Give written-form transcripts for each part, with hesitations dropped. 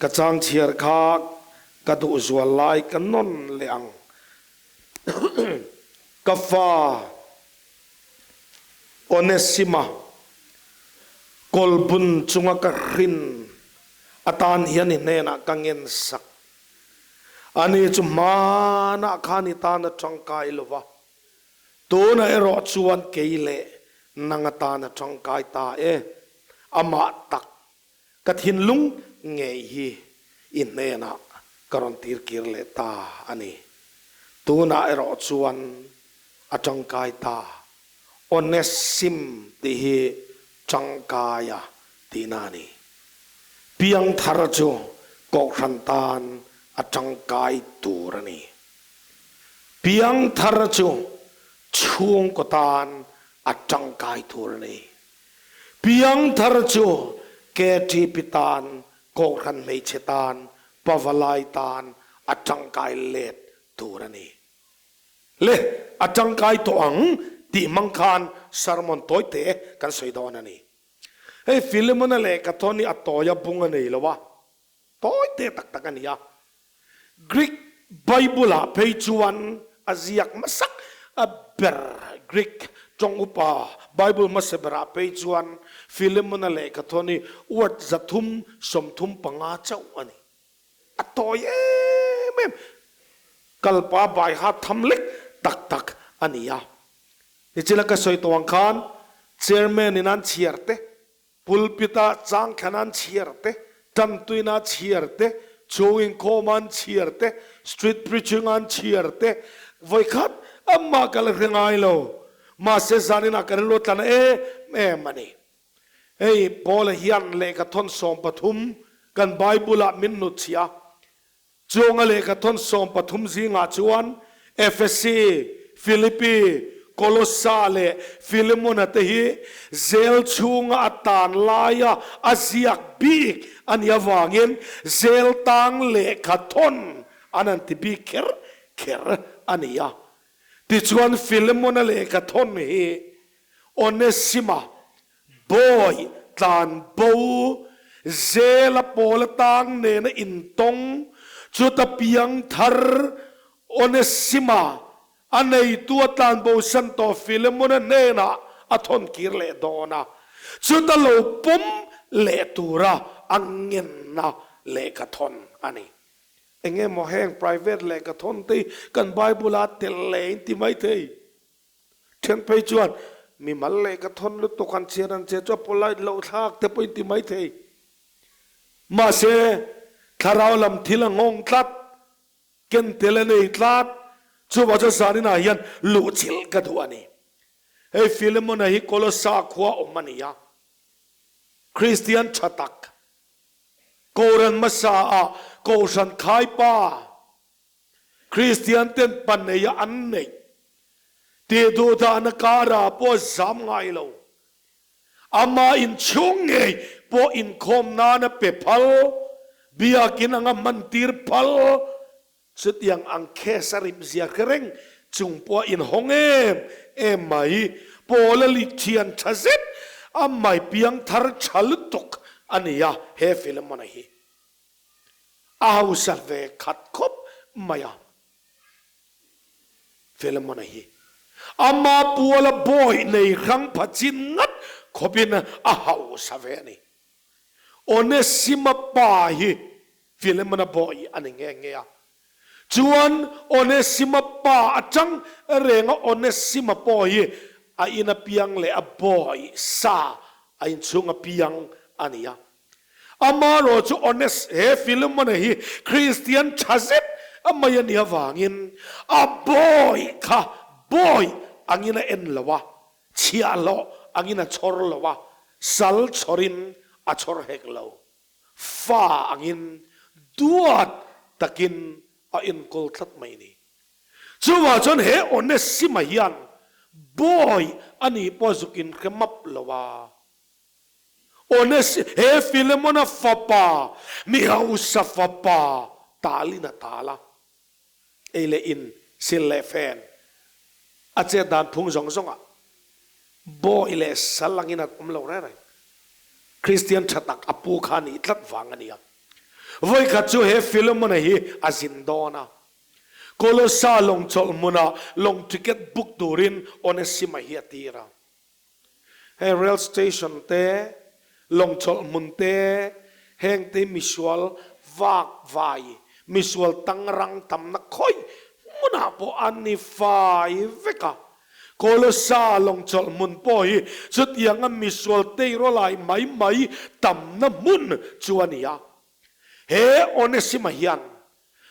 Ka chang chhiar kha ka duh zual lai ka nawn leh ang. Ka fa Onesima kawlbun chunga ka hrin atan hian i hnenah ka ngen sak. Ani chu hmanah khan i tan a tangkai lo va, tunah erawh chuan kei leh nang atan a tangkai ta e, amah tak Ka thinlung ngei hi i hnenah ka rawn tir kir leh ta a ni. Tunah erawh chuan a tangkai ta. Onesim tih hi tangkaia tihna a ni. Piangthar chu Kohhran tan a tangkai tur a ni. Piangthar chu chhungkaw tan a tangkai tur a ni. Piangthar chu KTP tan, Kohhran hmeichhe tan, Pavalai tan a tangkai let tur a ni. Le, a tangkai tawh ang tih hmang khan sermon tawi te kan sawi dawn a ni. Hei Philemon-a lehkha thawn hi a tawia bung a nei lo a, tawi te tak tak a ni a. Greek Bible-ah phei chuan a ziak hmasak a ber Greek tawng upa Bible hmasa berah phei chuan Philemon-a lehkha thawn hi word 335 chauh a ni. A tawi em em, kalpa baiha tham lek tak tak a ni a. Nichina ka sawi tawh ang khan Chairman-in an chhiar te, Pulpit-ah changthlan an chhiar te, tantuina chhiar te, chhung inkhawm an chhiar te, street preaching an chhiar te, vawikhat amah ka la hre ngai lo. Mahse zaninah ka rilru tlan em em a ni. Hei Paula hian lehkha thawn 13 kan Bible-ah min hnutchhiah a. Chunga lehkha thawn 13 zingah chuan Efesi, Philippi, Kolossa leh Philemona te hi zel chhunga a tan laia a ziak bik a nih avangin zel tang lehkha thawn an han ti bik kher kher a ni a. Tichuan Philemona lehkha thawn hi Onesima Bawi tlan bo zela pawl atang nena intawng chuta piang thar Onesima a neitu a tlan bo san tawh Philemona hnenah a thawn kir leh dawn a, chuta lo pawm leh tura a ngenna lehkha thawn a ni. Enge maw heng private lehkha thawn te hi kan Bible-a tel leh in ti maithei? Then phei chuan mimal leh ka thawn lutuk an chhiar an che chu a polite loh thlak te pawhin ti maithei. Mahse, thlarau lam thil a nghawng tlat, ken tel a nei tlat, chuvah chuan zaninah hian luhchilh ka duh a ni. Hei Philemon-a hi Kolossa khua awm a ni a, Kristian tha tak, Kohhran hmasa ah Kohhran khaipa, Kristian ten pa neia an neih tih duhdahna karah pawh zam ngai lo. Ama inchhung ngei pawh inkhawm nana pe phal, biakin anga hmantir phal, chutiang ang case a rip zia hre reng chung pawh a inhawng em em mai. Paula lithian tha zet a mai piangthar tha lutuk a ni a he Philemon-a hi. A hausa ve khat khawp mai a, Philemon-a hi. Ama puala bawi nei hrang pha chin ngat khawpin a hausa ve a ni. Onesima pa hi Philemon-a bawi a ni nghe nghe a. Chuan Onesima pa atang renga Onesima pawh hi a in a piang leh a bawi sa a inchhung a piang a ni a. Amarawh chu Ones he Philemon-a hi Kristian tha zet a mai a nih avangin a bawi kha bawi angin a en lo a, chhiahhlawh angin a chhawr lo a, sal chhawrin a chhawr hek lo. Fa angin duat takin a enkawl tlat mai a ni. Chuvah chuan he Onesima hian bawi a nih pawh zuk inhre map lo a. Ones, he Philemon-a fapa, mi hausa fapa talin a tal a. Ei leh in, sil leh fen, a chet dan phung zawng zawngah bawi leh sal angin a awm lo reng reng. Kristian tha tak a pu kha a nih tlat vang a ni a. Vawikhat chu he Philemon-a hi a zin dawn a. Kolossa lawng chawlh hmunah lawng ticket book turin Onesima hi a tir a. Hei rail station te, lawng chawlh hmun te, heng te hi misual vak vai, misual tangrang tamna khawi hmunah pawh an ni fai vek a. Kolossa lawng chawlh hmun pawh hi chutianga misual teirawlai mai mai tamna hmun chu a ni a. He Onesima hian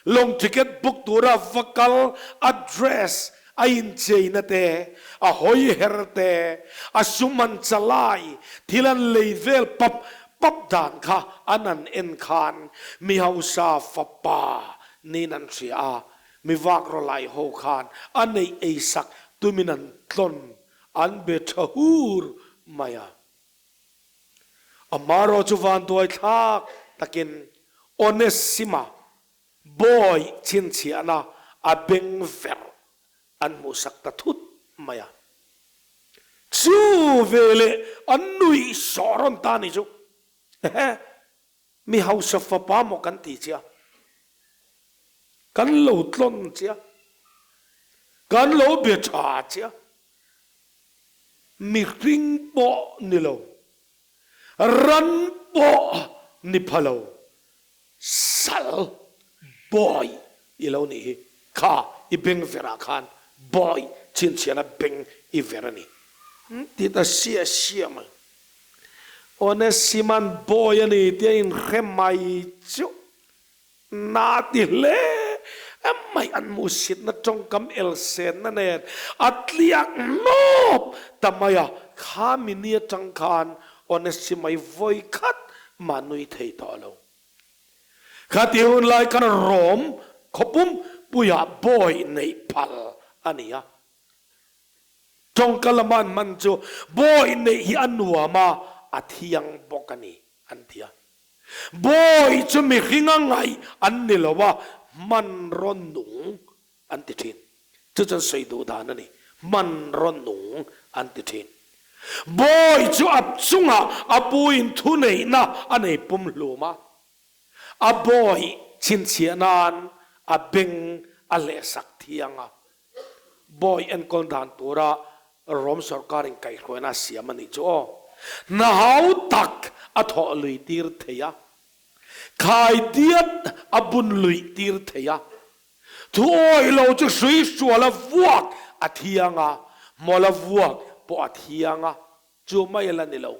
Lawng ticket book tura va kal, a dress, a incheina te, a hawiher te, a sum an chalai, thil an lei vel pap pap dan kha an han en khan mi hausa fapa niin an hria a, mi vak rawlai ho khan a neih eisak tumin an tlawn, an be tha hur mai a. Amarawh chu vanduai thlak takin Onesima bawi chhinchhiahna a beng verh an hmuhsak ta thut mai a. Chu veleh an nuih sawh rawn ta ni chu. Hehe, mi hausa fapa maw kan ti che a, kan lo tlawn che a, kan lo be tha che a. Mihring pawh ni lo, ran pawh ni pha lo, sal, bawi i lo nih hi. Kha i beng verah khan bawi chhinchhiahna beng i ver a ni. Ti ta sia sia mai. Onesiman bawi a ni tia inhre mai chu. Na ti hle mai an hmuhsitna tawngkam elsenna nen a tliak hnawp ta mai a, kha mini atang khan Onesima mai vawi khat mah nui thei tawh lo. Khati hun lai khan Rom khawpum puiah bawi neih phal a ni a. Tawngka lama an hman chu bawi neih hi a nuam a, a thiang bawk a ni an ti a. Bawi chu mihring a ngaih an ni lo a, hmanraw nung an ti thin. Chu chuan sawi duh dan a ni, hmanraw nung an ti thin. Bawi chu a chungah a puin thuneihna a nei pumhlum a, a bawi chhinchhiah nan a beng a hlehsak thiang a. Bawi enkawl dan tura Rom sorkarin kaihhruaina a siam a nih chu aw. Hna hau tak a thawh lui tir thei a, khaidiat a bun luih tir thei a, thu awih lo chu hrui hrual a vuak a thiang a, hmawlh a vuak pawh a thiang a, chu mai la ni lo.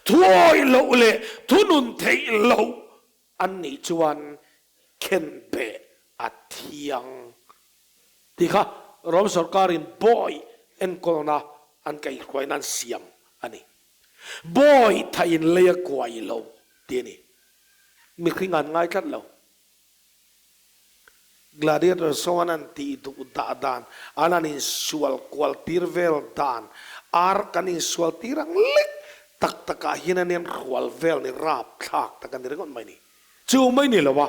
Thu awih loh leh thunun theih loh An nih chuan khenbeh a thiang tih kha Rom sorkarin bawi enkawlna an kaihhruaina an siam a ni. Bawi thain lei a kuai lo tih a ni. Mihring an ngai tlat lo. Gladiator sawn an tih duh dah dan, an han insual kual tir vel dan, ar kan insual tir ang lek tak takah hian an inhrual vel ni rap thlak tak a ni ringawt mai ni. Chu mai ni lo a,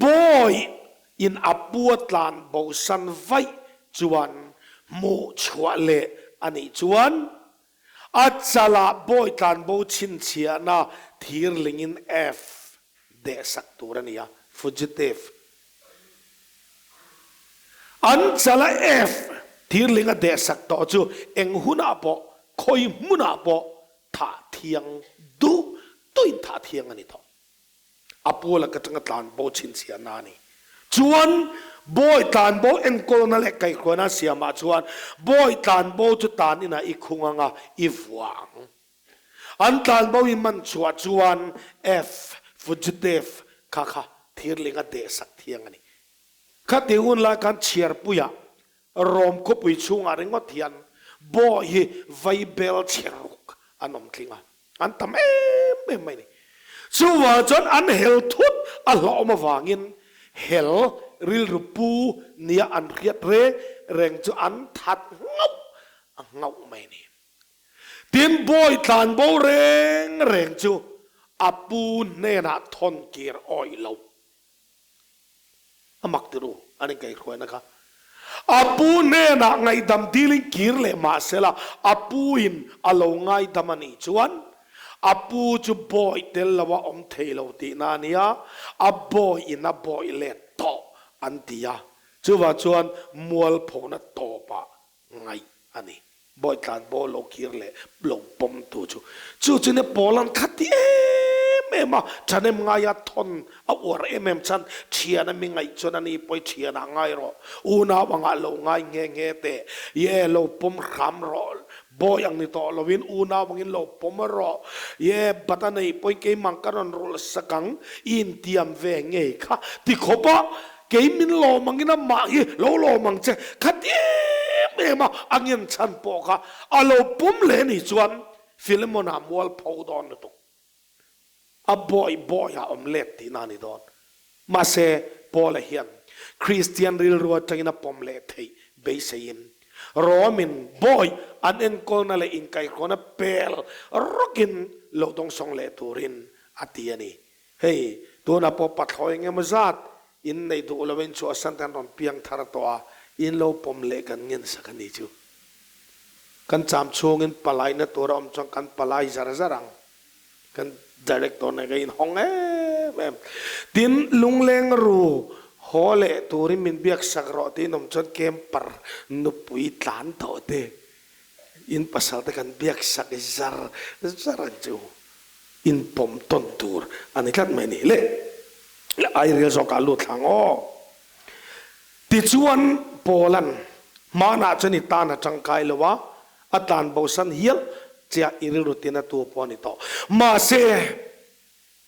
bawi in a pu a tlan bosan vaih chuan hmuh chhuah leh a nih chuan a chalah bawi tlan bo chhinchhiahna thir lingin F dehsak tur a ni a, fugitive. An chala F thirling a dehsak tawh chu eng hunah pawh, khawi hmunah pawh thah thiang duh tuin thah thiang a ni tawh. A pawl a ka tanga tlanbo chhinchhiahna a ni. Chuan bawi tlanbo enkawlna leh kaihhruaina siamah chuan bawi tlanbo chu tan inah i khung anga i vuah ang. An tlanbo in man chhuah chuan F, fugitive, kha kha thirling a dehsak thiang a ni. Khati hun lai khan chhiarpuiah Rom khawpui chhungah ringawt hian bawi hi vaibel chhe ruk an awm tling a, an tam em em mai a ni. Chuvang chuan an hel thut a hlauhawm avangin hel rilru pu nia an hriat reng reng chu an that nghauh a nghauh mai a ni. Tin, bawi tlan bo reng reng chu a pu hnenah thawn kir awih lo. A mak tir u, an inkaihhruaina kha. A pu hnenah ngaihdam dilin kir leh mahsela a puin a lo ngaidam a nih chuan A pu chu bawi tel lo a awm thei lo tihna a nia, a bawiin a bawi let tawh an ti a. Chuvah chuan mualphona tawpah ngaih a ni. Bawi tlan baw lo kir leh lo pawm tu chu. Chu chu nia pawl an khat ti em em a, ṭhahnem ngaia thawn a uar em em chhan ṭhian a mi ngaih chuan a ni pawi ṭhian ah ngai rawh, unau angah lo ngai nghe nghe teh, ye lo pawm hram rawh, bawi ang ni tawh loin unau angin lo pawm rawh, ye bat a nei pawi keimang ka rawn rulh sak ang, i intiam ve ngei kha ti khawp a. Kei min lawm angin amah hi lo lawm ang che, khat em em a, a ngen chhan pawh kha a lo pawm leh ni chuan Philemon-a mual pho dawn lutuk. A bawi bawiah awm let tihna a ni dawn. Mahse, Paula hian Kristian rilru atangin a pawm leh theih beiseiin Rom-in bawi an enkawlna leh inkaihhruaina pel rawkin lo dawngsawng leh turin a ti a ni. Hei, tunah pawh pathlawi eng emaw zat in neih duh lo in chhuahsan te an rawn piang thar tawh a, in lo pawm leh kan ngen sak a ni chu. Kan cham chhungin palaina tur a awm chuan kan palai zar zar ang. Kan director nen kan inhawng em em. Tin, lungleng ru haw leh turin min biak sak rawh tiin awm chuan camper nupui tlan tawh te in pasal te kan biak sak zar zar ang chu. Inpawm tawn tur a ni tlat mai ni le. Airel zawkah lut thlang aw. Tichuan Paula'n hmanah chuan i tan a tangkai lo a, a tlan bosan hial che a i rilru tin a tu pawh a ni tawh. Mahse,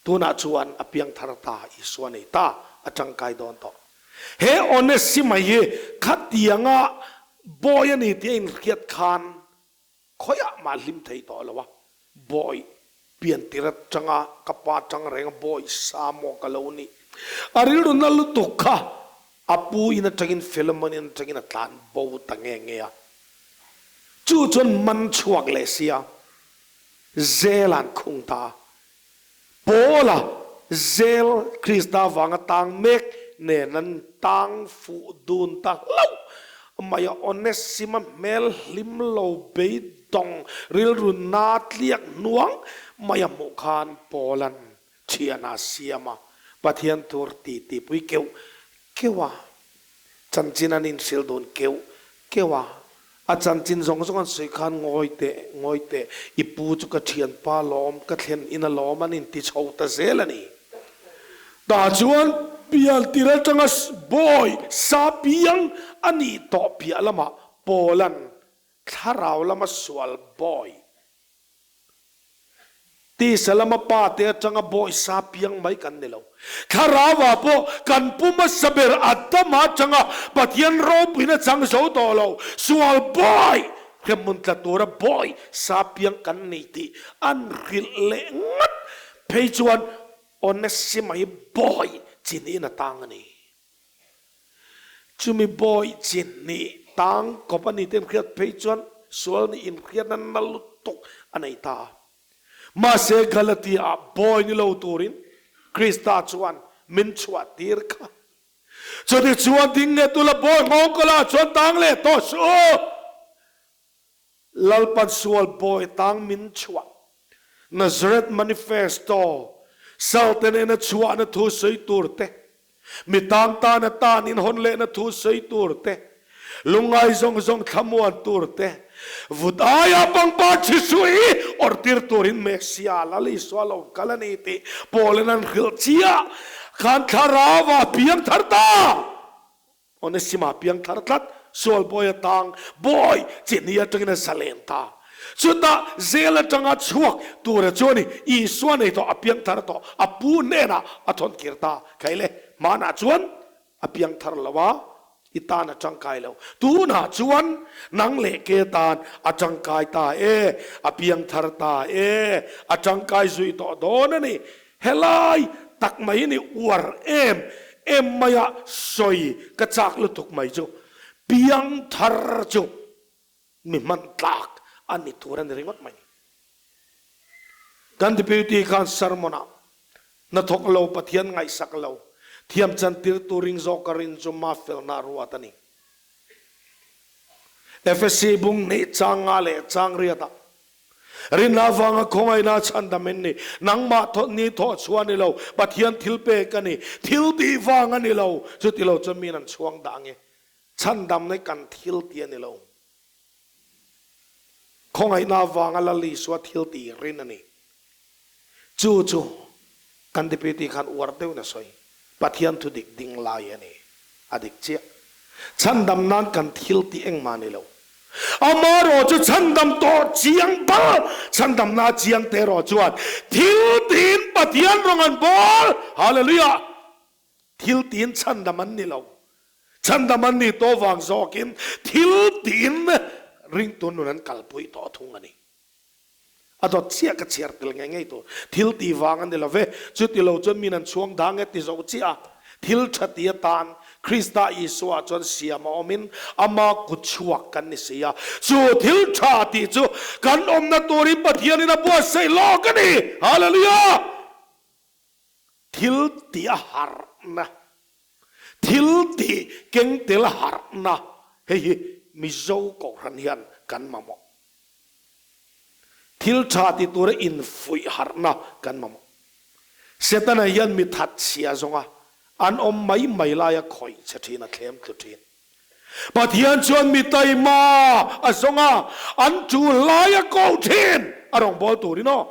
tunah chuan a piang thar ta, Isua nei ta, a tangkai dawn tawh. He Onesima hi khatianga bawi a ni tih a inhriat khan Khawiah mah hlim thei tawh lo a, bawi pian tir atanga ka pa tang reng a bawi sa maw ka lo nih. A rilru na lutuk kha a pu in atangin Philemon in atangin a tlan bo ta nge nge a. Chu chuan man chhuak leh sia zel an khung ta a. Paula zel Krista vanga tang mek nen an tang fuh dun ta hlauh mai a, Onesima hmel hlim lo beidawng rilru na tliak hnuang mai a hmuh khan Paula'n thian a siam a, Pathian tur ti tihpui keuh keuh a. Chanchin an inhrilh dun keuh keuh a, a chanchin zawng zawng an sawi khan ngawi teh, ngawi teh, i pu chu ka thianpa lawm, ka thlen in a lawm an inti chho ta zel a ni. Tah chuan piantir atanga bawi sa piang a nih tawh piah lamah Paula'n thlarau lama sual bawi Tisa lama pa te atanga bawihsa piang mai kan ni lo. Thlarauah pawh kan pu hmasa ber Adama atanga Pathian ropuina chang zo tawh lo, sual bawi hremhmun tla tura bawihsa piang kan ni tih an hrilh leh ngat phei chuan Onesima hi bawi chi niin a tang a ni. Chumi bawi chin nih tang kawp a ni te inhriat phei chuan sual nih inhriatna na lutuk a nei ta a. Mahse Galatia ah bawi ni lo turin Krista chuan min chhuah tir kha. Chuti chuan ding nge tula bawi nghawng kawlah chuan tang leh tawh suh u. Lalpan sual bawi tang min chhuah. Nazareth Manifesto, Salte nena chhuahna thu sawi tur te, mi tang tana tan inhawn lehna thu sawi tur te, lungngai zawng zawng thlamuan tur te, vut aia pangpar thi suih hi awrhtir turin Messiah Lal Isua lo kal a ni tih Paulin an hrilh chiah khan thlarau a piang thar ta! Onesima piang thar tlat, sual bawi a tang, bawi chihni atangin a zalen ta. Chutah zel atanga chhuak tura chuan Isua nei tawh a piang thar tawh, a pu hnenah a thawn kir ta. Khaile, hmanah chuan a piang thar lo a, i tan a tangkai lo. Tunah chuan nang leh ke tan a tangkai ta e, a piang thar ta e, a tangkai zui tawh dawn a ni. Helai tak mai ni uar em em maia sawi ka chak lutuk mai chu piang thar chu mi hman tlak a ni tur a ni ringawt mai. Kan Deputy khan sermon ah hnathawk lo Pathian ngaihsak lo thiam chantir tu ring zawk ka rin chu mafelna ruat a ni. Efesi bung hnih chang nga leh chang riat ah. Rinna avanga khawngaihna chhandam in ni. Nangmah thawh ni thawh chhuah a ni lo, Pathian thil pek a ni. Thil tih vang a ni lo, chuti lo chuan miin an chhuang dah ange. Chhandamna hi kan thil tih a ni lo. Khawngaihna avanga Lal Isua thil tih rin a ni. Chu chu kan Deputy khan uar deuhin a sawi. Pathian thu dik ding lai a ni. A dik chiah. Chhandam nan kan thil tih engmah a ni lo. Amaherawh chu chhandam tawh chiang bal, chhandamna chiang te erawh chuan thil tiin Pathian rawng an bawl. Hallelujah! Thil tiin chhandam an ni lo. Chhandam an nih tawh vang zawkin thil tiin ringtu nun an kalpui tawh thung a ni. A dawt chiah ka chhiar tel ngei ngei tur. Thil ti vang a ni lo ve. Chuti lo chuan min an chhuang dang e ti zo chiah a. Thil tha ti atan Krista Isua chuan siam a awmin ama kut chhuak kan ni si a. Chu thil tha tih chu kan awmna turin Pathianin a buatsaih lawk a ni. Hallelujah! Thil tih a harhna, thil tih keng tel a harhna hei hi Mizo Kohhran hian kan mamawh. Thil tha ti tura infuih harhna kan mamawh. Setana hian mi that chhia zawnga an awm mai mai laia khawih che thin a thlem tlu thin. Pathian chuan mi taima a zawnga an tul laia koh thin a rawngbâwl turin aw.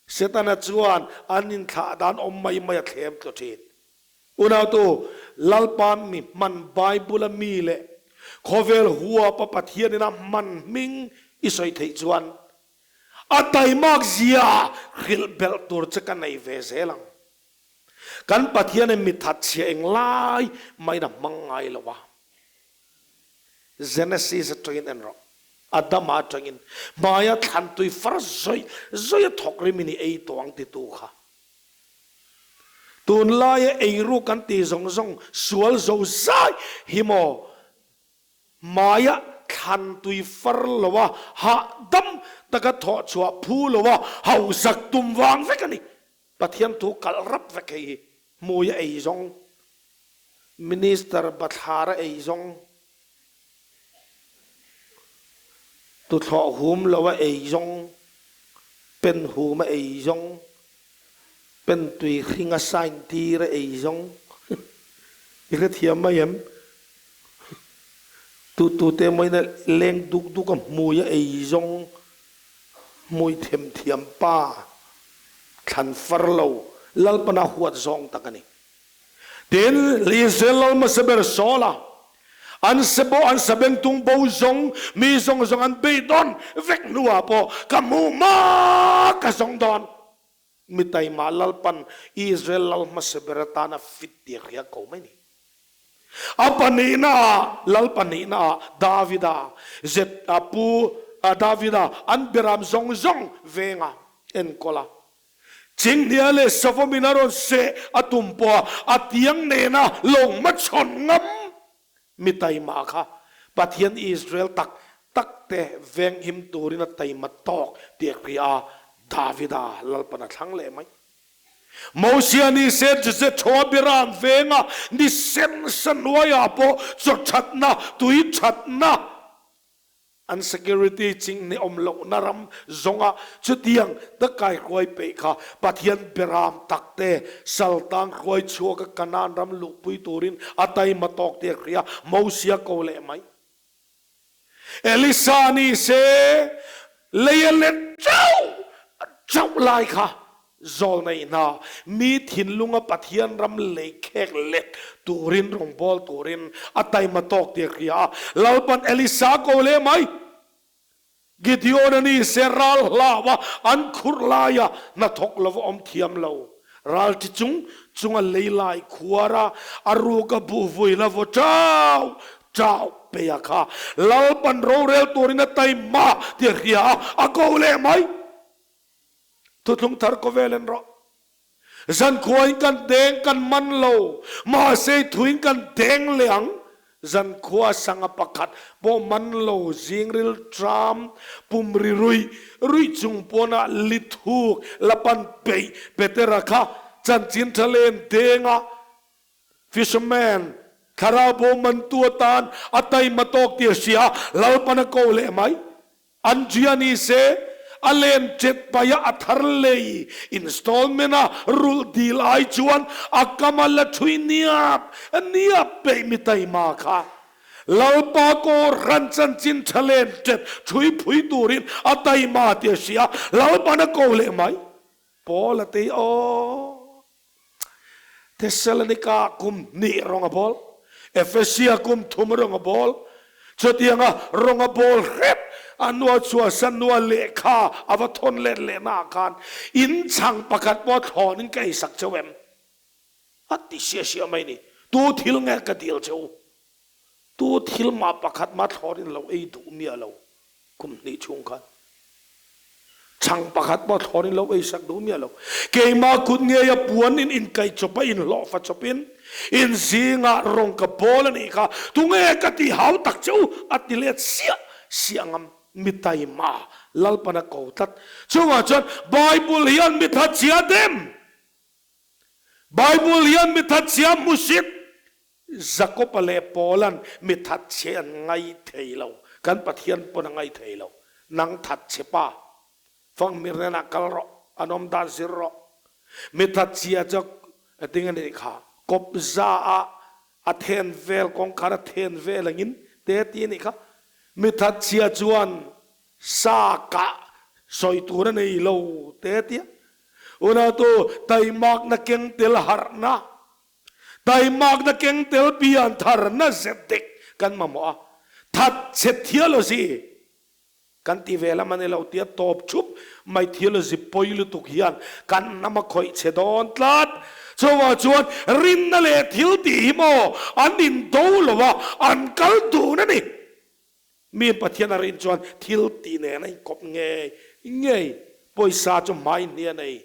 Setana chuan an inthlah dan awm mai mai a thlem tlu thin. Unautu, Lalpa mi hman Bible-a mi leh khawvel huapa Pathianin a hman hming i sawi theih chuan a taimak zia hrilh belh tur che ka nei ve zel ang. Kan Pathianin mi thatchhia englai mahin a hmang ngai lo a. Genesis atangin en rawh. Adama atangin hmaia thlan tui far zawih zawih a thawk rimin i ei tawh ang titu kha. Tunlaia eiru kan tih zawng zawng sual zo zai hi maw hmaia thlan tui far lo a hahdam taka thawh chhuah phu lo a hausak tum vang vek a ni. Pathian thu kalh rap vek hei hi hmui a ei zawng, Minister bathlar a ei zawng, tuthlawh hum lo a ei zawng, pen hum a ei zawng, pen tui hring a sign tir a ei zawng, i hrethiam mai em? Tu tu te emaw in a leng duk duk a hmui a ei zawng, hmui themthiam pa thlan far lo Lalpana huat zawng tak a ni. Tin, Israel lal hmasa ber Saula, an sebo an sabengtung bo zawng mi zawng zawng an beidawn vek hnuah pawh ka hmuh hma ka zawng dawn. Mi taima Lalpan Israel lal hmasa ber atana fit tir hi a ko mai ni. A pahnihna ah, lal pahnihna ah Davida, zet a pu Davida an beram zawng zawng venga enkawl a. Chinghnia leh Savawmin a rawn seh a tum pawh a, a tiang nena lo hmachhawn ngam mi taima kha Pathian Israel tak tak te venghim turin a taima tawk tih a hria a, Davida Lalpan a thlang leh mai. Mosia ni se Jethro Biram venga ni sen sa hnuaiah pawh chaw thatna, tui thatna, an security chinghne awm lohna ram zawnga chutiang takai hruai peih kha Pathian Biram takte saltang hruai chhuaka Kanaan ram luhpui turin a taima tawk tih a hria, Mosia ko leh mai. Elisa ni se lei a let chauh chauh lai kha zawlneih hna mi thinlunga Pathian ram lei khek let turin rawngbâwl turin a taima tawk tih a hria a. Lalpan Elisa ko leh mai. Gideon-a ni se ral hlau a an khurh laia hnathawk lova awm thiam lo. Ral chi chung chunga lei lai khuar a, a ruka buh vui la vaw chau chau pei a kha. Lalpan rorel turin a taima tih a hria a, a ko leh mai. Thuthlung thar khawvel en rawh. Zankhuain kan deng kan man lo, mahse thuin kan deng leh ang. Zankhua sanga pakhat pawh man lo, zingril tram, pum ri ruih ruih chung pawnah lithuk la pan peih Petera kha chanchin tha len denga fisherman, thlarau bo mantu atan a taima tawk tih a hria, Lalpan a ko leh mai. Andria ni se, a len ṭet paia a thar lei installment a rulh dil ai chuan a kam a la ṭhui niap niap peih mi taima kha. Lalpa Kohhran chanchin ṭha len ṭet ṭhui phui turin a taima tih a hria, Lalpa'n a ko leh mai. Paul a ti, Aw, Thessalonika kum hnih rawng a bawl, Ephesia kum thum rawng a bawl, chutianga rawng a bawl hrep a hnua chhuahsan hnua lehkha a va thawn let lehna ah khan in chhang pakhat pawh thlawnin ka eisak cheu em? A ti sia sia mai ni. Tu thil nge ka dil cheu? Tu thil mah pakhat mah thlawrin lo ei duh miah lo kum hnih chhung khan. Chhang pakhat pawh thlawrin lo ei sak duh miah lo. Keimah kut ngeia puan in inkaih chawp a inhlawhfa chawpin in zingah rawng ka bawl a nih kha tunge ka tih hau tak che u a ti let siah siah ngam mi taima Lalpan a ko tlat. Chungah chuan Bible hian mi thatchia dem Bible hian mi thatchia hmusit Jakob-a leh Paul-a'n mi thatchhe an ngai thei lo, kan Pathian pawn a ngai thei lo. Nang thatchhe pa, fanghmir hnenah kal rawh, an awm dan zir rawh. Mi thatchhia chu a ding a nih kha, kawpza ah a then vel, kawngkhar a then vel angin te ti a nih kha. Mi thatchhia chuan sa kah sawi tur a nei lo te tia. Unautu taimakna keng tel harhna Taimakna keng tel pian tharna zet dik kan mamawh a, thatchhe theology kan ti ve lam a ni lo tia tawp thup mai theology pawi lutuk hian kan hnam a khawih chhe dawn tlat. Chuvang chuan rinna leh thil tih hi maw an indo lo a, an kal dun a ni. Mi Pathian a rin chuan thil tih nen a inkawp ngei ngei. Pawisa chu hmai hnih a nei.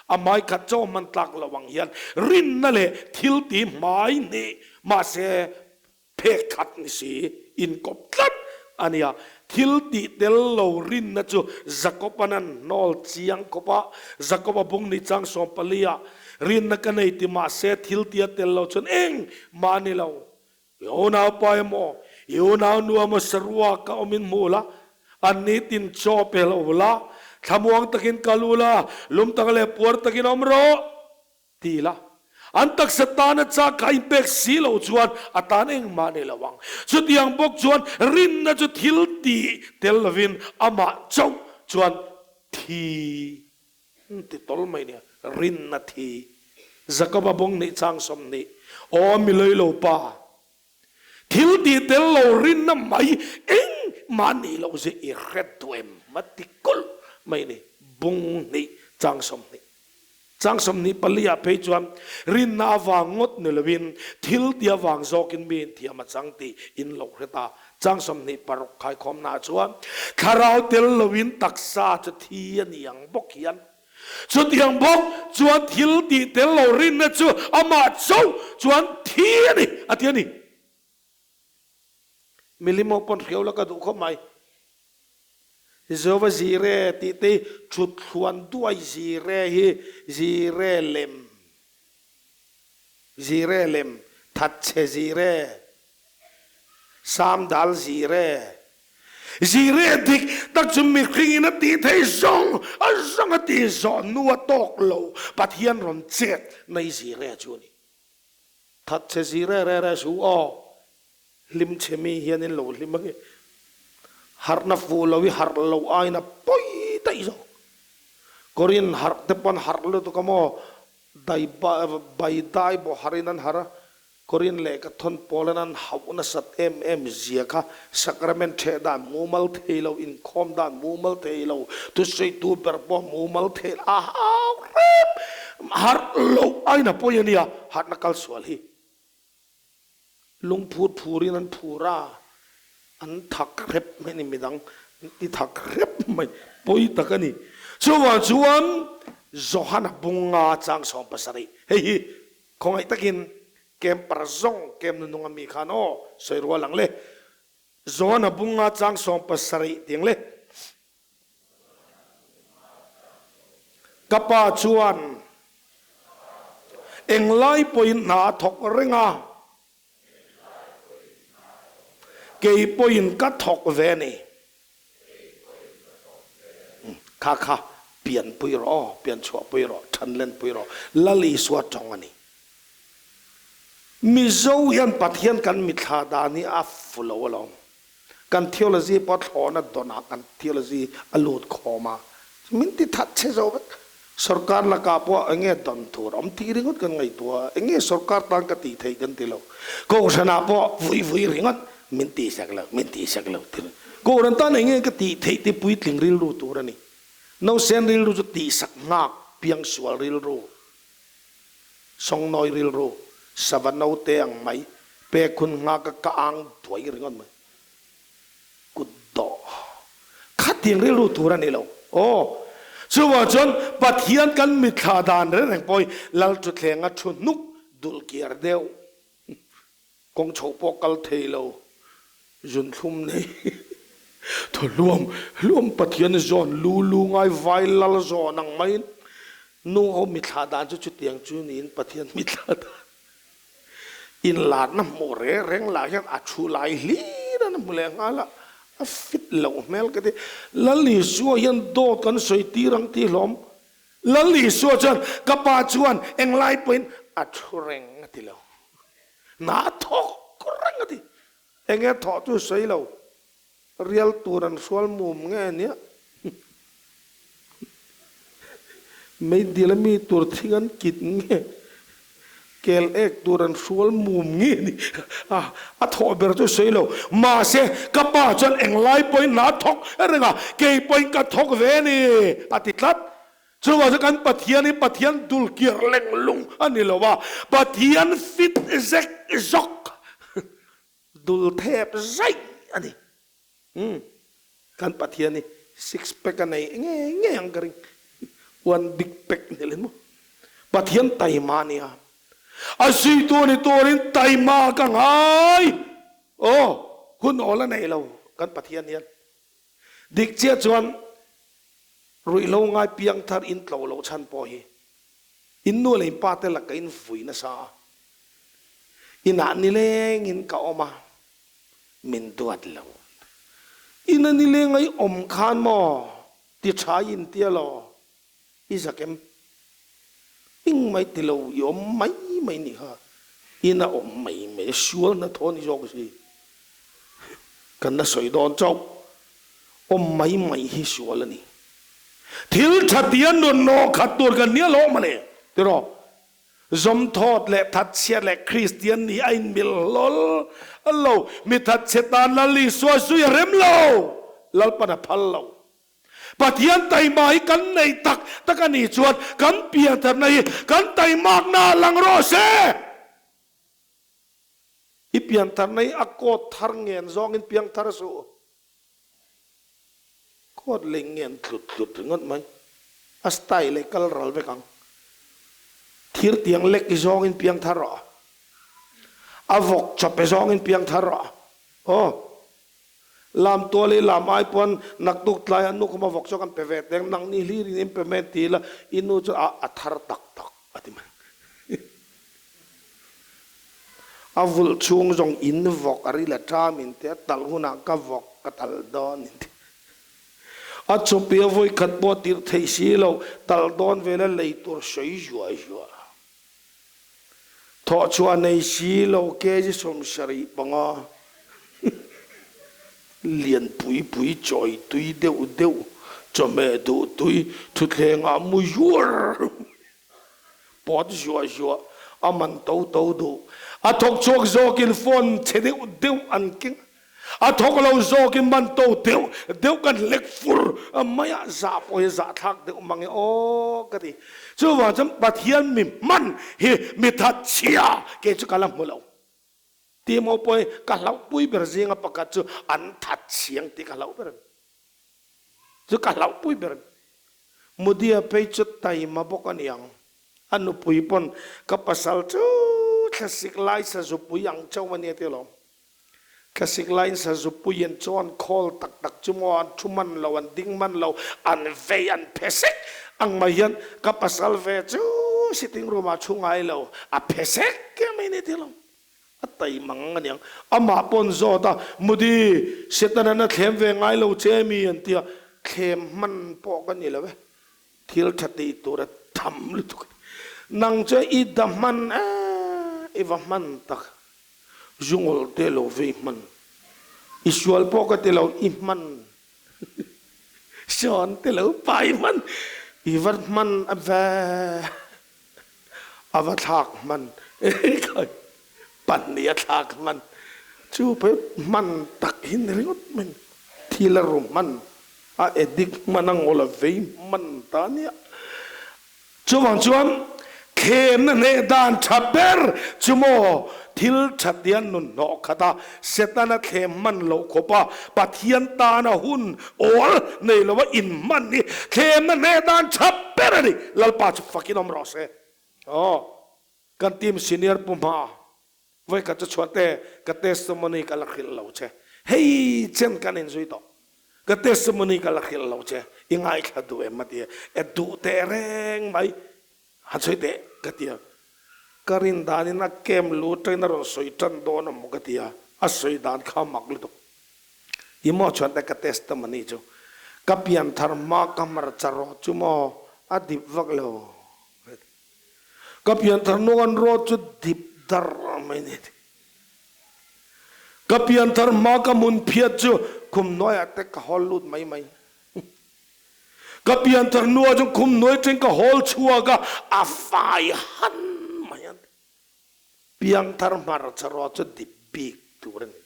A hmai khat chaw hman tlak lo ang hian rinna leh thil tih hmai hnih mahse phek khat ni si inkawp tlat a nia. Thil tih tel lo rinna chu Jakob-a'n an hnawl chiang khawp a, Jakob-a bung ni chang 14 ah rinna ka nei ti mahse thil tih a tel lo chuan eng mah a ni lo. I unaupa emaw, i unaunu emaw saruak ka awmin hmu la, an nitin chaw pe lo la, thlamuang takin kal u la, lum tak leh puar takin awm rawh, ti la. An taksa tana chak kha inpek si lo chuan a tan engmah nei lo ang. Chutiang bawk chuan rinna chu thil tih tel lovin amah chauh chuan thi Ti tawl mai nia, rinna thi. Jakoba bawng nih chang 20, Aw mi lei lo pa, thil tih tel lo rinna mai engmah nih loh zia i hret duh em? A ti kulh mai ni, bung hnih chang 20. Chang 24 ah phei chuan rinna avang ngawt ni loin thil tih avang zawkin mi inthiam a chang tih in lo hre ta. Chang 26 khaikhawmnaah chuan thlarau tel loin taksa chu thi a ni ang bawk hian chutiang bawk chuan thil tih tel lo rinna chu amah chauh chuan thi a ni a ti a ni. Milim ho pawn hriau la ka duh khawp mai. Jehovah Jireh tih te hi thuthluan duai Jireh hi Jireh lem Jireh lem thatchhe Jireh Samdal Jireh Jireh dik tak chu mihring in a tih theih zawng a zawng a tih zawh hnu a tawk lo Pathian rawn chet na hi Jireh chu a ni. Thatchhe Jireh reh reh suh aw. Hlim chhe mi hian in lo hlim ange. Harhna fuh lo i harh lo aiin a pawi daih zawk. Korin harh te pawn harh lutuk a maw? Dai bai dai bawh harhin an harh a, Korin leh ka thawn pawlan an hauh nasat em em zia kha sacrament theh dan mumal thei lo, inkhawm dan mumal thei lo, thusawitu ber pawh mumal thei lo, a hau hrep harh loh aiin a pawi a nia, harhna kal sual hi. Lungphur phurin an phur a, an thak hrep mai a ni, midang an ti thak hrep mai, pawi tak a ni. Chuvang chuan Johana bunga chang 70, hei hi khawngaih takin camper zawng camp nunung a mi khan aw sawi rual ang le, Johana bunga chang 70 tiang le. Ka pa chuan englai pawhin hna a thawk reng a, kei pawhin ka thawk ve a ni. Kha kha pianpui rawh aw, pianchhuahpui rawh, thanlenpui rawh. Lal Isua tawng a ni. Mizo hian Pathian kan mithla dan hi a fu lo alawm. Kan theology pawh thlawhna dawnah kan theology a lut khawm a, min ti that che zo vek. Sorkar lakah pawh eng nge dawn tur awm tih ringawt kan ngaihtuah a, eng nge sorkar tan ka tih theih kan ti lo. Kohhranah pawh vui vui ringawt min tihsak lo, min tihsak lo ti lo. Kohhran tan eng nge ka tih theih tih puitling rilru tur a ni. Nausen rilru chu tihsak nghak piangsual rilru. Sawngnawi rilru, sava naute ang mai, pek hun nghak a ka ang duai ringawt mai. Kut dawh. Khatiang rilru tur a ni lo. Aw. Chuvang chuan Pathian kan mitthla dan reng reng pawh hi Lalthuthleng a thu hnuk dulh kiar deuh. Kawng chhoh pawh kal thei lo, zunthlum nei thaw hluam hluam Pathian zawn lu lu ngai vai lal zawn ang maiin nu ho mithla dan chu chutiang chu niin Pathian mithla dan inlarna hmuh reng reng lah hian a thu lai hlir an hmu leh nghal a, a fit loh hmel ka ti. Lal Isua hian dawt kan sawi tir ang tih hlawm. Lal Isua chuan ka pa chuan englai pawhin a thu reng a ti lo. Hna thawk reng a ti. Enge thawh chu sawi lo. Rial tur an hrual mum nge nia. Meidil a mi tur thing an kit nge. Kel ek tur an hrual mum nge ni. A thawh ber chu sawi lo. Mahse, ka pa chuan englai pawhin hna thawk reng a, kei pawhin ka thawk ve a ni, a ti tlat. Chuvang chu kan Pathian hi Pathian dulkir lenglung a ni lo a, Pathian fit zek zawk dul thep zaih a ni. Umm, kan Pathian hi six pack a nei ngei ngei ang ka ring. One big pack ni leh maw. Pathian taima a nia. A zuitu ni turin taima ka ngai. Aw, hun awl a nei lo kan Pathian hian. Dik chiah chuan ruihhlo ngai piang thar in tlo loh chhan pawh hi in nu leh in pa te laka in vui nasa a, inah nileng in ka awm a, min duat lo. Ina nileng a i awm khan maw ti tha i intia law? I zak em? Eng mai ti lo i awm mai mai nih kha in a awm mai mai a sual hna thaw ni zawk si. Kan la sawi dawn chauh. Awm mai mai hi sual a ni. Thil tha tia nun nawh khat tur kan nia lawm a ni tiraw? Zawmthawt leh thatchhiat leh Kristian nih a inmil hlawl lo. Mi thatchhe tan Lal Isua zui a rem lo. Lalpan a phal lo. Pathian taima hi kan nei tak tak a nih chuan kan piantharna hi kan taimakna ah lang rawh se. I piantharna hi a coat thar ngen zawngin piangthar suh. Coat lei ngen tlut tlut ringawt mai. A style hi kal ral vek ang. Thir tiang lek i zawngin piangthar rawh. A vawk chawpe zawngin piangthar rawh. Aw. Lam tual i lam ai pawn naktuk tlai a nu khuma vawk chu kan pe ve teng, nang ni hlir in in pe mai ti ila i nu chu a a thar tak tak a ti mai. A vulh chhung zawng in vawk a ril a ṭam in ti a, talh hunah ka vawk ka talh dawn in ti. A chawpi a vawikhat pawh tirh theih si lo, talh dawn vela lei tur sawi zuah zuah. Thawh chhuah nei si lo kg 75 lian pui pui chawi tui deuh deuh chawhmeh duh tui thutthleng ah mu zuar pawt zuah zuah a man to to duh a thawk chhuak zawk in phone chhe deuh deuh an keng A thawk lo zawkin man to deuh deuh kan hlek fur mai a, zah pawh hi zahthlak deuh mang e aw ka ti. Chuvang chuan Pathian mi hman hi mi that chhia kei chu ka la hmu lo. Timo pawh hi ka hlauhpui ber zinga pakhat chu an that chhiang tih ka hlauh ber a ni. Chu ka hlauhpui ber a ni. Mudia phei chu taima bawk a ni ang. A nupui pawn ka pasal chu thlasik lai sazupui ang chauh a nia ti alawm. Thlasik laiin sazupui an chaw an khawl tak tak chu maw an thu man lo, an ding man lo, an vei an phe sek ang mai hian ka pasal ve chu sitting room ah thu ngai lo, a phe sek em mai ni thil ang. A taimang a niang. Amah pawn zawt a, Mudi, Setanan a thlem ve ngai lo che mi an ti a. Thlem hman pawh ka ni lo e, thil tha tih tur a tham lutuk. Nang chu i da hman e, i va hman tak. Zungawl te lo vei hman. I sual pawh ka ti lo, i hman. Sawn te lo pai hman. I va hman a ve. A va thlak hman. Pan nih a thlak hman. Chu pawh hman tak hi ni ringawt mai. Thil a ru hman, a addict hman, a ngawl a vei hman ta a nia. Chuvang chuan thlemna hneh dan tha ber chu maw thil tha tia nun hnawh khat a, Setana thlem hman loh khawp a, Pathian tana hun awl nei lo a inhman hi thlemna hneh dan tha ber a ni. Lalpa chu fakin awm rawh se. Aw, kan team senior pu hma Vawikhat chu chhuah te, ka testimony ka la hrilh lo che. Hei chen kan inzui tawh. Ka testimony ka la hrilh lo che. I ngaithla duh em a ti a. E duh teh reng mai. Han sawi teh ka ti a. Ka rin danin a camp lu atangin a rawn sawi tan dawn a maw ka ti a. A sawi dan kha a mak lutuk. I maw chuan te ka testimony chu. Ka pianthar hma ka hmarcha rawh chu maw a dip vak lo. Ka pianthar hnung an rawt chu dip dar mai ni. Ka pianthar hma ka hmun phiat chu khum hnuaiah te ka hawl lut mai mai. Ka pianthar hnuah chuan khum hnuai teng ka hawl chhuak a, a fai han mai a. Piangthar hmarcha rawt chu dip bik tur a ni.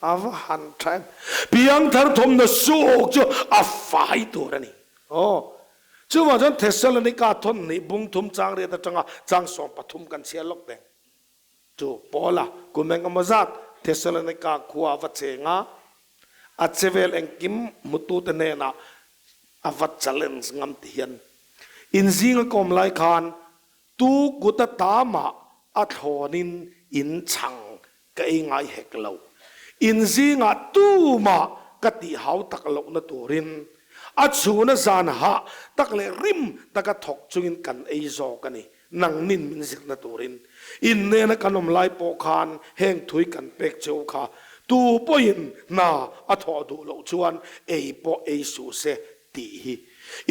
A va han tha em. Piangthar thawmhnaw suak chu a fai tur a ni. Aw. Chuvang chuan Thessalonika thawn hnih bung thum chang riat atanga chang 13 kan chhiar lawk teng. Chu Paula kum eng emaw zat Thessalonika khua a va cheng a, a chevel engkim hmutute hnenah a va challenge ngam ti hian inzinga kawm lai khan Tu kut a tamah a thlawnin in chhang ka ei ngai hek lo. In zingah tumah ka tih hau tak lohna turin a chhuna zan hah tak leh rim taka thawk chungin kan ei zawk a ni. Nangnin min zirna turin in nena kan awm lai pawh khan heng thui kan pek cheu kha tu pawhin hna a thawh duh loh chuan ei pawh ei suh se tih hi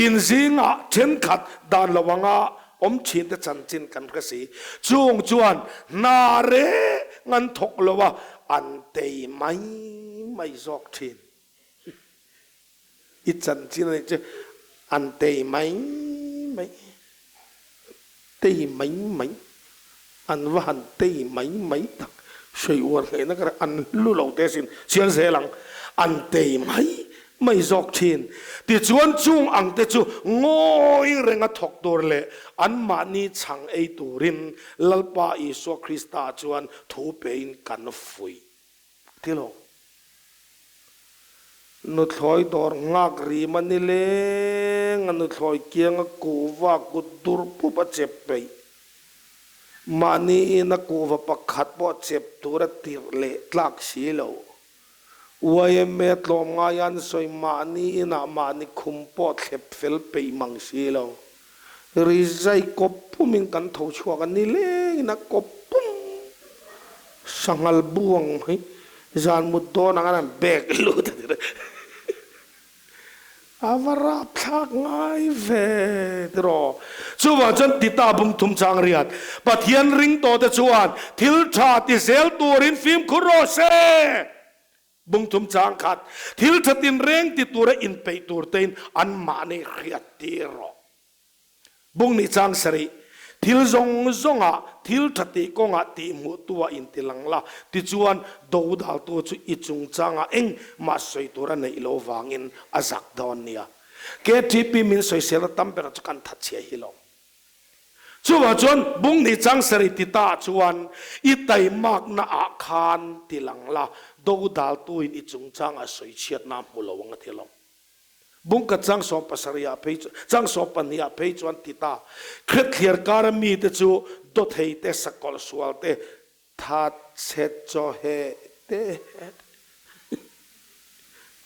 in zingah thenkhat dan lo anga awm thin te chanchin kan hre si. Chung chuan hna reng an thawk lo a, an tei mai mai zawk thin. I chanchin a nih chu an tei mai mai, tei mai mai, an va han tei mai mai tak. Sawi uar hleihna ka ri, an hlu lo te sin chian zel ang, an tei mai mai zawk thin. Tichuan chung ang te chu ngawi renga thawk tur leh anmahni chhang ei turin Lalpa Isua Krista chuan thu pein kan fuih ti lo. Nuthlawi dawr nghak rim a ni leng a, nuthlawi kianga kuhva kut dur pup a chep peih. Mahni ina kuhva pakhat pawh chep tur a tirh leh tlak si lo. Yma tlawmngai an sawi mahni inah mahni khum pawh thlep fel peih mang si lo. Rizai kawp pumin kan tho chhuak a, nilengin a kawp pum sanghal buang mai zan mut dawn ang an bag lut a ti reng. A va rapthlak ngai ve tiraw. Chuvang chuan Tita bung thum chang riat, Pathian ring tawh te chuan thil tha ti zel turin fimkhur rawh se. Bung thum chang khat, Thil tha tinreng ti tura inpeih tur tein anmahni hriat tir rawh. Bung nih chang sarih, Thil zawng zawngah thil tha tih kawngah tih hmuhtu ah inti lang la, tichuan dodaltu chu i chungchangah engmah sawi tur a neih lo vangin a zak dawn nia. KTP min sawiselna tam berah chu kan thatchhia hi lo. Chuvang chuan bung nih chang sarih ti ta chuan i taimakna ah khan ti lang la, dodaltuin i chungchangah sawichhiatna a hmu lo ang a ti lo. Bungka chang 70 ah phei chang 12 ah phei chuan ti ta. Khrethliar kara mite chu dawthei te, sakawlh sual te, thatchhe chawheh te,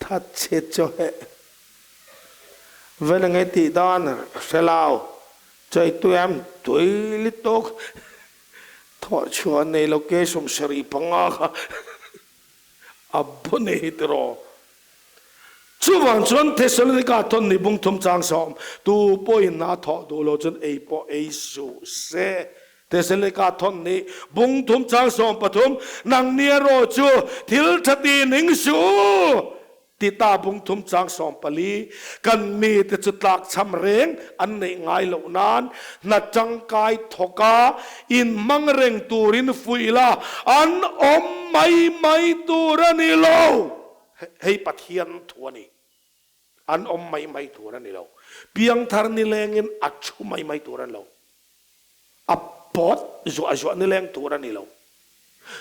thatchhe chawheh vel enge tih dan hre lo, chaitui am tui lutuk, thawhchhuah nei lo ke 75 kha a bu nei tiraw. Chuvang chuan Thessalonika thawn ni bung thum chang sawm, tu pawhin a thawh duh lo chuan ei pawh ei suh se. Thessalonika thawn ni bung thum chang 13, nangni erawh chu thil tha ti ning suh u. Tita bung thum chang 14, kan mite chu tlakchham reng an neih ngai loh nan hna tangkai thawka inhmang reng turin fuih la, an awm mai mai tur a ni lo. Hei Pathian thu a ni. An awm mai mai tur a ni lo. Piangthar nilengin a thu mai mai tur a ni lo. A pawt zuah zuah nileng tur a ni lo.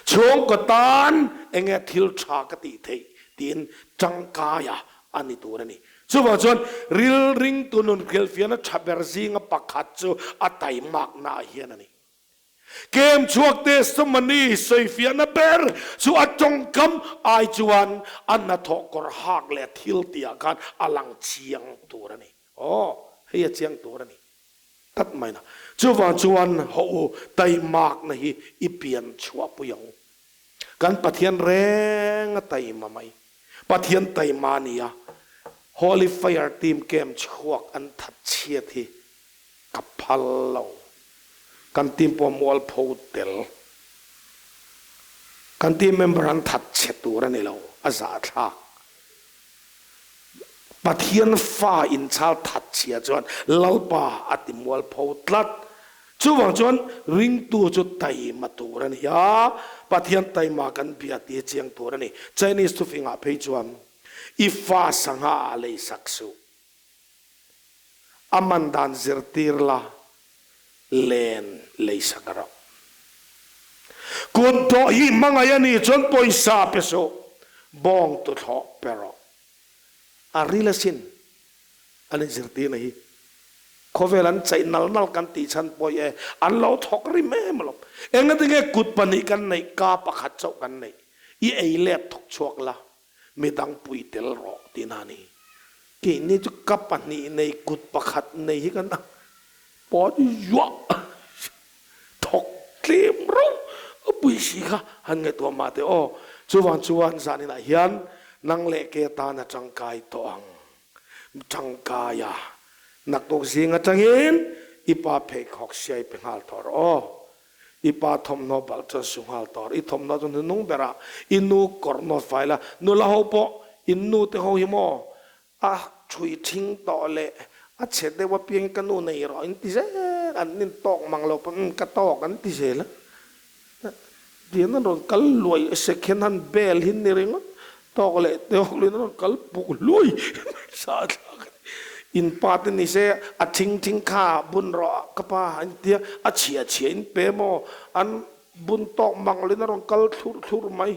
Chhungkaw tan enge thil tha ka tih theih tiin tangkaia a ni tur a ni. Chuvang chuan rilringtu nun hrilhfiahna tha ber zinga pakhat chu a taimakna ah hian a ni. Kem chhuak testimony sawifiahna ber chu a tawngkam ai chuan a hnathawh kawr hak leh thil tihah khan a lang chiang tur a ni. Aw, hei a chiang tur a ni. Tat mai na. Chuvang chuan haw u, taimakna hi i pian chhuahpui ang u. Kan Pathian reng a taima mai. Pathian taima a ni a, Holy Fire team kem chhuak an that chhiat hi ka phal lo. Kan team pawh mualpho tel. Kan team member an that chhe tur a ni lo, a zahthlak. Pathian fa inchhal that chhia chuan Lalpa a ti mualpho tlat. Chuvang chuan ringtu chu taima tur a ni a, Pathian taima kan bia tih chiang tur a ni. Chinese thufingah phei chuan i fa sangha ah leisak suh. A man dan zirtir la, len leisak rawh. Kut dawh hi hmangaih a nih chuan pawisa pe suh, bawng tuthlawh pe rawh. A ril asin an inzirtirna hi. Khawvel an chaih nal nal kan tih chhan pawi e, an lo thawk rim em alawm. Engatinge kut pahnih kan neih, ka pakhat chauh kan neih. I ei let thawk chhuak la, Midang pui tel rawh tihna a ni. Keini chu ka pahnih nei kut pakhat nei hi kan pawt zuah thawk tlem rauh a pui si kha han ngaihtuah mah teh aw. Chuvang chuan zaninah hian nang leh ke tan a tangkai tawh ang. Tangkai a naktuk zing atangin i pa pheikhawk siai pe nghal tawh rawh aw. I pa thawmhnaw balh chuan su nghal tawr. I thawmhnaw chu hnunung berah i nu kawr nawt fai la. Nula ho pawh in nu te ho hi maw a thui thing tawh leh a chhe deuh apiangin ka nu nei rawh in ti zel an nin tawk mang lo pawn umm ka tawk an ti zel a. Tian an rawn kal luai second hand bel hi ni ringawt tawk leh tawk luiin an rawn kal puk hluai sa thlak a ni. In pa te ni se a thing thing kha bun rawh ka pa an tia a chhia chhia in pe maw an bun tawk mang luiin a rawn kal thlurh thlurh mai.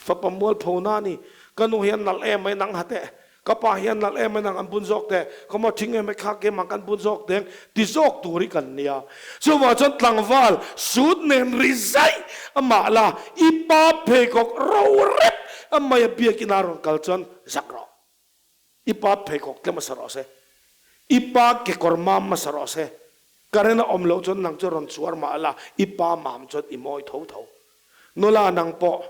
Fapa mualpho na ni. Ka nu hian nalh em mai nang ha teh. Ka pa hian nalh em mai nang an bun zawk teh. Ka maw thing em mai kha kem ang kan bun zawk teng ti zawk tur hi kan nia. Chuvang chuan tlangval suit nen ri zaih a mah la i pa pheikhawk ro rep a mai a biakin a rawn kal chuan zak rawh. I pa pheikhawk tle hmasa rawh se. I pa kekawr mam hmasa rawh se. Current a awm loh chuan nang chu rawn chhuar mah la, i pa mam chuan i mawi tho tho. Nula nang pawh,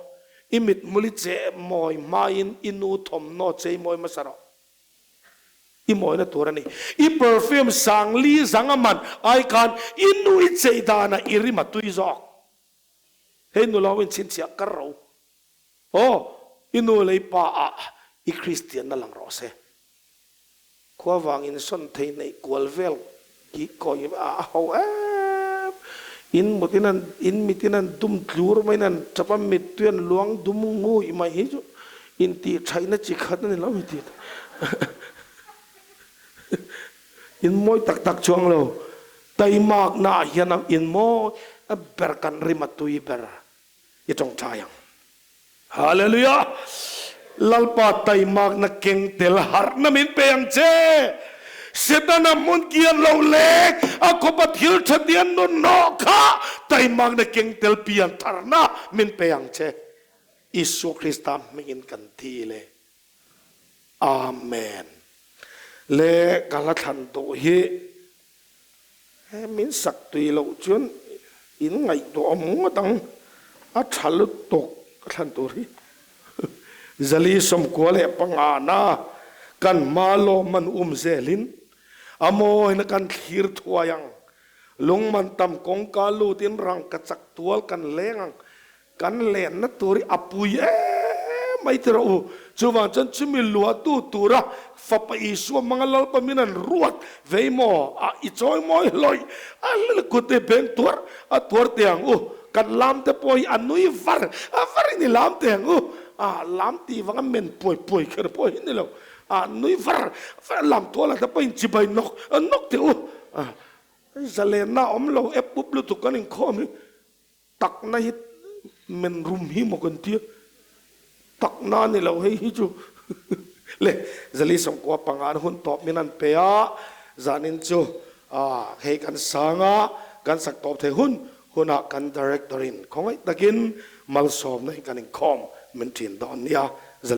i mithmul i cheh mawi hmain i nu thawmhnaw chei mawi hmasa rawh. I mawina tur a ni. I perfume sangli zang a man ai khan i nu i chei danah i rim a tui zawk. Hei nula ho in chhinchhiah kar ro. Aw, i nu leh i pa ah i Kristianna lang rawh se. Khua vangin sawn thei neih kual vel ki kawi a ho em. In mut in an, in mit in an dum tlur mai in an tap a, mittui an luang dum ngui mai hi chu intih thaihna chi khat a ni lo mi tih. In mawi tak tak chuang lo. Taimakna ah hian in mawi ber kan rim a tui ber. I tawngtai ang. Hallelujah! Lalpa taimakna keng tel harhna min pe ang che. Setana hmun kian lo lek a khawpa thil tha tian nun hnawh kha taimakna keng tel pian tharna min pe ang che. Isua Krista hmingin kan dil e. Amen. Le ka hla thlan duh hi he min sak tui loh chuan in ngaihtuah awm ngawt ang a tha lutuk ka thlan tur hi. Zali 95 na. Kan hma lawm an um zelin a mawina kan thlir thuai ang. Lungman tam kawngka lutin rangka chak tual kan leng ang. Kan lenna tur hi a pui em mai ti rawh u. Chuvang chuan chumi luahtu tura Fapa Isua hmanga Lalpa min an ruat vei maw? A i chawi mawi hlawih a hlel kut te beng tuar a tuar teh ang u. Kan lam te pawh hi a nui var a var in i lam teh ang u. A lam tih vanga men puai puai kher pawh hi ni lo. A nui var var a lam tual ah te pawh in chibai nawk nawk teh u. A zalenna awm lo ep up lutuk kan inkhawm hi. Takna hi men rum hi maw kan tia, takna a ni lo hei hi chu le Zali 95 an hun tawp min an pe a, zanin chu hei kan sang a, kan sak tawp thei hun hunah kan Director in khawngaih takin malsawmna hi kan inkhawm min thin dawn nia.